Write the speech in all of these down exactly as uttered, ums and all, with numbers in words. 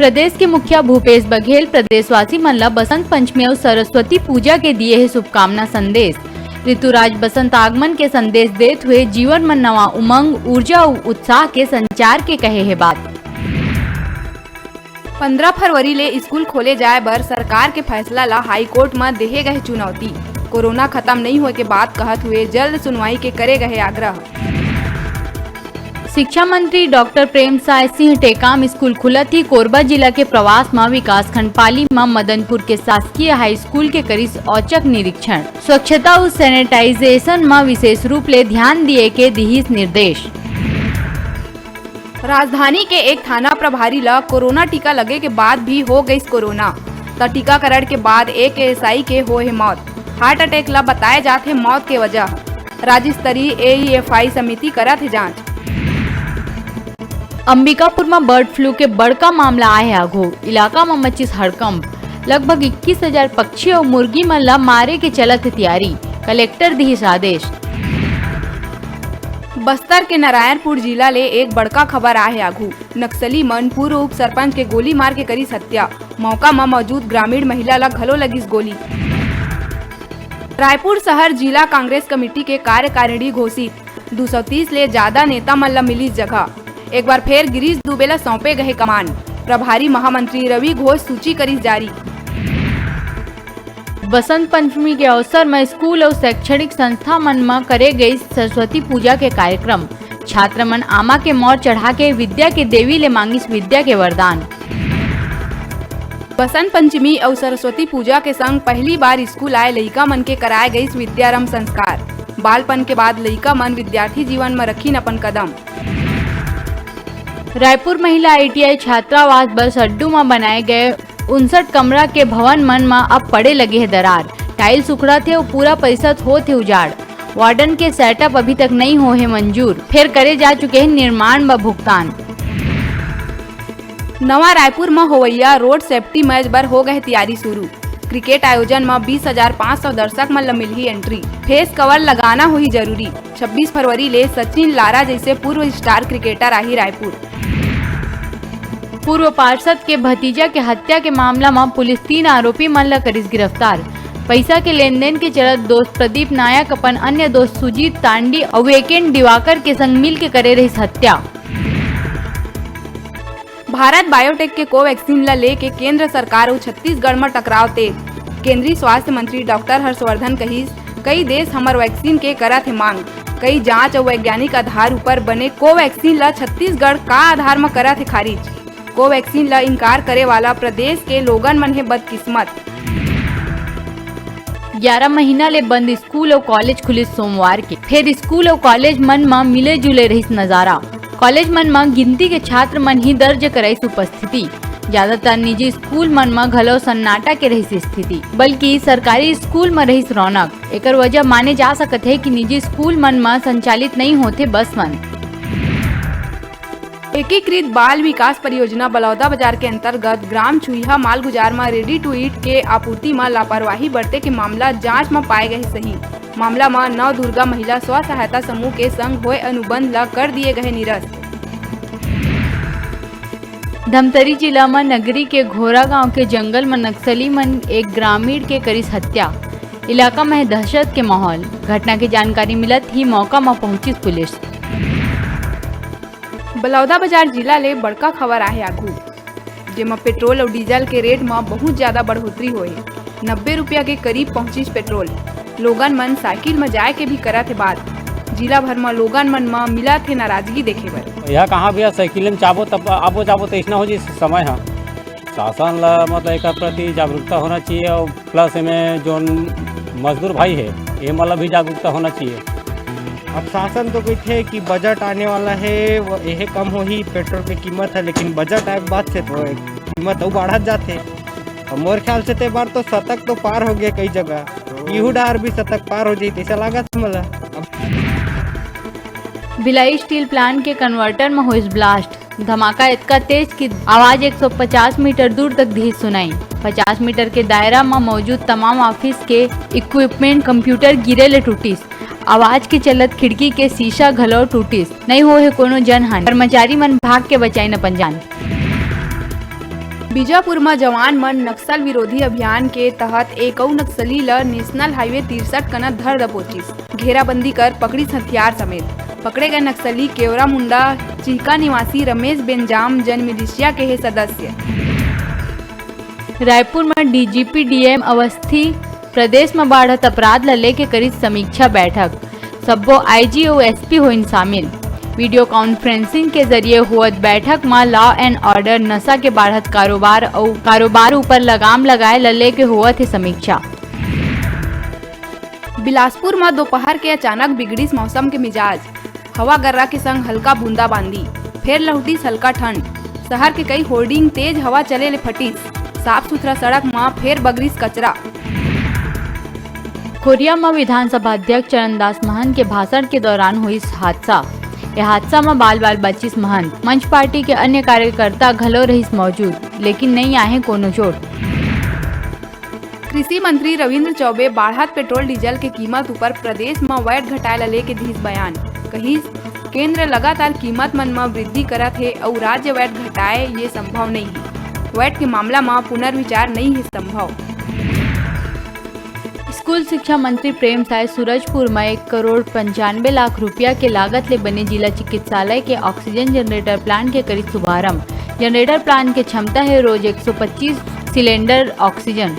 प्रदेश के मुखिया भूपेश बघेल प्रदेशवासी मन ल बसंत पंचमी अउ सरस्वती पूजा के दिए हे शुभकामना संदेश। ऋतुराज बसंत आगमन के संदेश देत हुए जीवन म नवा उमंग, ऊर्जा अउ उत्साह के संचार के कहे हे बात। पंद्रह फरवरी ले स्कूल खोले जाए बर सरकार के फैसला ल हाईकोर्ट म देहे गए चुनौती। कोरोना खत्म नइ होए के बात कहत हुए जल्द सुनवाई के करे गए आग्रह। शिक्षा मंत्री डॉक्टर प्रेमसाय सिंह टेकाम स्कूल खुलत ही कोरबा जिला के प्रवास म विकासखंड पाली म मदनपुर के शासकीय हाई स्कूल के करिस औचक निरीक्षण। स्वच्छता अउ सैनिटाइजेशन म विशेष रूप ले ध्यान दिए के दिहिस निर्देश। राजधानी के एक थाना प्रभारी ल कोरोना टीका लगे के बाद भी हो गइस कोरोना, त टीकाकरण के बाद एक एएसआई के होए हे मौत। हार्ट अटैक ल बताए जात हे मौत के वजह। राज्य स्तरीय एईएफआई समिति करत हे जांच। अंबिकापुर म बर्ड फ्लू के बड़का मामला आए हे आघू। इलाका म मचिस हड़कंप। लगभग इक्कीस हजार पक्षी अउ मुर्गी मन ल मारे के चलत हे तियारी। कलेक्टर दिहिस आदेश। बस्तर के नारायणपुर जिला ले एक बड़का खबर आए हे आघू। नक्सली मन पूर्व उप सरपंच के गोली मार के करिस हत्या। मौका म मौजूद ग्रामीण महिला ल घलो लगिस गोली। रायपुर शहर जिला कांग्रेस कमेटी के कार्यकारिणी घोषित। दू सौ तीस ले जादा नेता मन ल मिलिस जगह। एक बार फेर गिरीश दुबे ल सौंपे गए कमान। प्रभारी महामंत्री रवि घोष सूची करिस जारी। बसंत पंचमी के अवसर म स्कूल अउ शैक्षणिक संस्था मन म करे गइस सरस्वती पूजा के कार्यक्रम। छात्र मन आमा के मौर चढ़ा के विद्या के देवी ले मांगिस विद्या के वरदान। बसंत पंचमी अउ सरस्वती पूजा के संग पहली बार स्कूल आए लइका मन के कराए गइस विद्यारंभ संस्कार। बालपन के बाद लइका मन विद्यार्थी जीवन म रखिन अपन कदम। रायपुर महिला आईटीआई छात्रावास बर सड्डू म बनाए गए उनसठ कमरा के भवन मन म अब पड़े लगे हे दरार। टाइल्स उखड़त हे अउ पूरा परिसर होत हे उजाड़। वार्डन के सेटअप अभी तक नइ हो हे मंजूर, फेर करे जा चुके हे निर्माण बर भुगतान। नवा रायपुर म होवइया रोड सेफ्टी मैच बर हो गए तियारी शुरू। क्रिकेट आयोजन म बीस हजार पाँच सौ दर्शक मन ल मिलही एंट्री। फेस कवर लगाना होही जरूरी। छब्बीस फरवरी ले सचिन लारा जैसे पूर्व स्टार क्रिकेटर आही रायपुर। पूर्व पार्षद के भतीजा के हत्या के मामला म पुलिस तीन आरोपी मन ल करिस गिरफ्तार। पइसा के लेनदेन के चलत दोस्त प्रदीप नायक अपन अन्य दोस्त सुजीत तांडी अउ वेकेंड दिवाकर के संग मिल के करे रहिस हत्या। भारत बायोटेक के कोवैक्सीन ल लेके केंद्र सरकार अउ छत्तीसगढ़ म टकराव तेज। केंद्रीय स्वास्थ्य मंत्री डॉक्टर हर्षवर्धन कहिस, कई देश हमर वैक्सीन के करत हे मांग। कई जांच अउ वैज्ञानिक आधार उपर बने कोवैक्सीन ल छत्तीसगढ़ का आधार म करत हे खारिज? कोवैक्सीन ल इनकार करे वाला प्रदेश के लोगन मन हे बदकिस्मत। ग्यारह महीना ले बंद स्कूल अउ कॉलेज खुलिस सोमवार के, फेर स्कूल अउ कॉलेज मन म मिले जुले रहिस नजारा। कॉलेज मन म गिनती के छात्र मन ही दर्ज कराइस उपस्थिति। ज्यादातर निजी स्कूल मन म घलो सन्नाटा के रहिस स्थिति, बल्कि सरकारी स्कूल म रहिस रौनक। एकर वजह माने जा सकत हे कि निजी स्कूल मन म संचालित नइ होथे बस मन। एकीकृत बाल विकास परियोजना बलौदाबाजार के अंतर्गत ग्राम छुईहा मालगुजार म ready to eat के आपूर्ति म लापरवाही बरते के मामला जांच म पाए गए सही। मामला म नवदुर्गा महिला स्व सहायता समूह के संग होए अनुबंध ल कर दिए गए निरस्त। धमतरी जिला म नगरी के घोरा गांव के जंगल म नक्सली मन एक ग्रामीण के करिस हत्या। इलाका म हे दहशत के माहौल। घटना के जानकारी मिलत ही मौका म पहुंचिस पुलिस। बलौदाबाजार जिला ले बड़का खबर आहे आघू, जेमा पेट्रोल अउ डीजल के रेट म बहुत ज्यादा बढ़ोतरी होए। नब्बे रुपया के करीब पहुंचिस पेट्रोल। लोगन मन साइकिल म जाए के भी करत हे बात। जिला भर म लोगन मन म मिलत हे नाराजगी देखे बर। यह कहाँ भैया, साइकिल में चाबो तब आबो जाबो तो ऐसना हो जी समय ह। शासन ला मतलब एकर प्रति जागरूकता होना चाहिए और प्लस एमे जोन मजदूर भाई है, ये मतलब भी जागरूकता होना चाहिए। अब शासन तो कहिथे कि बजट आने वाला है, वो यह कम होही पेट्रोल के कीमत है, लेकिन बजट आए के बाद से तो कीमत अउ बढ़त जाथे। अब मोर ख्याल से ते बार तो शतक तो पार हो गया कई जगह, इहू डार भी शतक पार हो जाई, तैसा लागत मोला। अब भिलाई स्टील प्लांट के कन्वर्टर म होइस ब्लास्ट। धमाका इतका तेज कि आवाज एक सौ पचास मीटर दूर तक दिस सुनाई। पचास मीटर के दायरा म मौजूद तमाम ऑफिस के इक्विपमेंट, कंप्यूटर गिरे ले टूटिस। आवाज के चलत खिड़की के शीशा घलो टूटिस। नइ होए हे कोनो जनहानि। कर्मचारी मन भाग के बचाइन अपन जान। बीजापुर म जवान मन नक्सल विरोधी अभियान के तहत एक अउ नक्सली ल नेशनल हाईवे तिरसठ कना धर दबोचिस। घेराबंदी कर पकड़िस हथियार समेत। पकड़े गए नक्सली केवरा मुंडा चिहका निवासी रमेश बेंजाम जन मिलिशिया के हे सदस्य। रायपुर म डीजीपी डीएम अवस्थी प्रदेश म बाढ़त अपराध ल लेके करिस समीक्षा बैठक। सब्बो आईजी अउ एसपी होइन शामिल। वीडियो कॉन्फ्रेंसिंग के जरिए होवत बैठक म लॉ एंड ऑर्डर, नशा के बाढ़त कारोबार अउ कारोबार ऊपर लगाम लगाए ल लेके होवत हे समीक्षा। बिलासपुर म दोपहर के अचानक बिगड़िस मौसम के मिजाज। हवा गर्रा के संग हल्का बूंदाबांदी, फेर लहुटिस हल्का ठंड। शहर के कई होर्डिंग तेज हवा चले ले फटिस। साफ सुथरा सड़क म फेर बगरिस कचरा। कोरिया म विधानसभा अध्यक्ष चरणदास महंत के भाषण के दौरान होइस हादसा। यह हादसा म बाल-बाल बचिस महंत। मंच पार्टी के अन्य कार्यकर्ता घलो रहिस मौजूद, लेकिन नइ आहे कोनो चोट। कृषि मंत्री रविंद्र चौबे बाढ़त पेट्रोल डीजल के कीमत ऊपर प्रदेश म वैट घटाए ला लेके दिस बयान। कहिस, केंद्र लगातार कीमत मन म वृद्धि करत हे अउ राज्य वैट घटाए ये संभव नइ हे। वैट के मामला म पुनर्विचार नइ हे संभव। स्कूल शिक्षा मंत्री प्रेम साय सूरजपुर म एक करोड़ पंचानवे लाख रुपया के लागत ले बने जिला चिकित्सालय के ऑक्सीजन जनरेटर प्लांट के करिस शुभारंभ। जनरेटर प्लांट के क्षमता हे रोज एक सौ पच्चीस सिलेंडर ऑक्सीजन।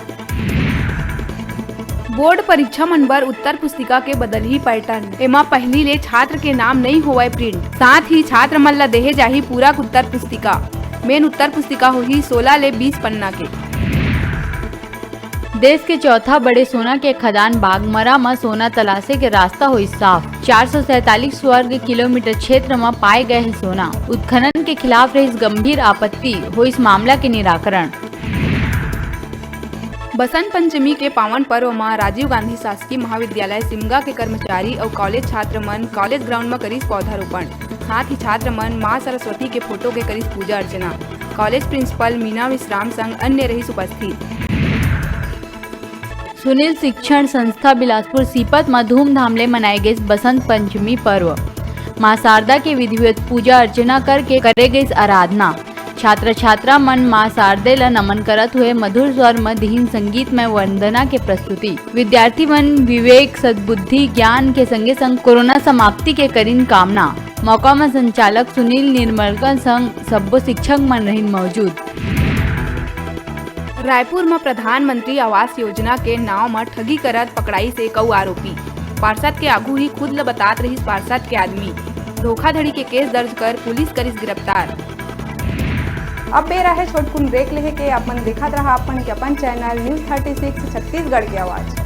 बोर्ड परीक्षा मन बर उत्तर पुस्तिका के बदलही पैटर्न। एमा पहिली ले छात्र के नाम नइ होवय प्रिंट, साथ ही छात्र मन ल देहे जाही पूरक उत्तर पुस्तिका। मेन उत्तर पुस्तिका होही सोला ले बीस पन्ना के। देश के चौथा बड़े सोना के खदान बागमरा म सोना तलाशे के रास्ता होइस साफ। चार सौ सैंतालीस वर्ग किलोमीटर क्षेत्र म पाए गए हे सोना। उत्खनन के खिलाफ रहिस गंभीर आपत्ति, होइस मामला के निराकरण। बसंत पंचमी के पावन पर्व म राजीव गांधी शासकीय महाविद्यालय सिमगा के कर्मचारी अउ कॉलेज छात्र मन कॉलेज ग्राउंड म करिस पौधारोपण। साथ ही छात्र मन मां सरस्वती के फोटो के करिस पूजा अर्चना। कॉलेज प्रिंसिपल मीना विश्राम संग अन्य रहिस उपस्थित। सुनील शिक्षण संस्था बिलासपुर सीपत म धूमधाम ले मनाए गइस बसंत पंचमी पर्व। मां शारदा के विधिवत पूजा अर्चना करके करे गइस आराधना। छात्र छात्रा मन मां शारदे ल नमन करत हुए मधुर स्वर म दिहिन संगीतमय वंदना के प्रस्तुति। विद्यार्थी मन विवेक, सद्बुद्धि, ज्ञान के संगे संग कोरोना समाप्ति के करिन कामना। मौका म संचालक सुनील निर्मलकर संग सब्बो शिक्षक मन रहिन मौजूद। रायपुर म प्रधानमंत्री आवास योजना के नांव म ठगी करत पकड़ाइस एक अउ आरोपी। पार्षद के आगू ही खुद ल बतात रहिस पार्षद के आदमी। धोखाधड़ी के केस दर्ज कर पुलिस करिस गिरफ्तार। अब बेरा हे छोटकुन ब्रेक लेहे के। अपन देखत रहा अपन के अपन channel news thirty six Chhattisgarh के आवाज।